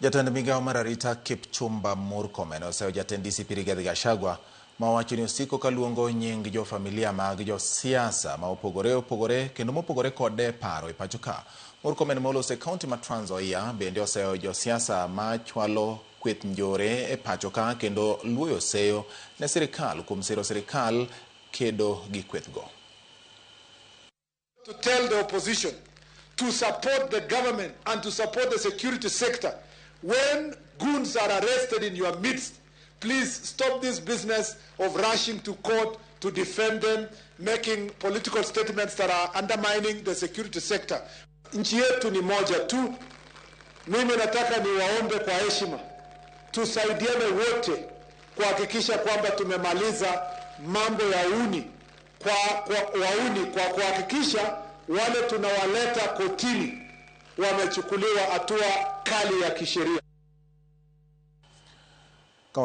Jatend migao mar arita Kipchumba Murkomen oseyo jatend DCP Rigathi Gachagua ma owacho ni osiko ka luongo nying jo familia mag josiasa ma opogore opogore kendo mopogore kode e paro e pacho ka. Murkomen moloso e kaunti ma Trans Nzoia bende oseyo josiasa ma chwalo kweth njore e pacho ka kendo luoyo seyo ne sirikal kuom siro sirikal kedo gi kwethgo. To tell the opposition to support the government and to support the security sector. When goons are arrested in your midst, please stop this business of rushing to court to defend them, making political statements that are undermining the security sector. Nchi yetu ni moja tu. Mimi nataka niwaombe kwa heshima, tusaidiane wote kuhakikisha kwamba tumemaliza mambo ya uni kwa wauni kwa kuhakikisha wale tunawaleta kotini wamechukuliwa hatua kali ya kisheria.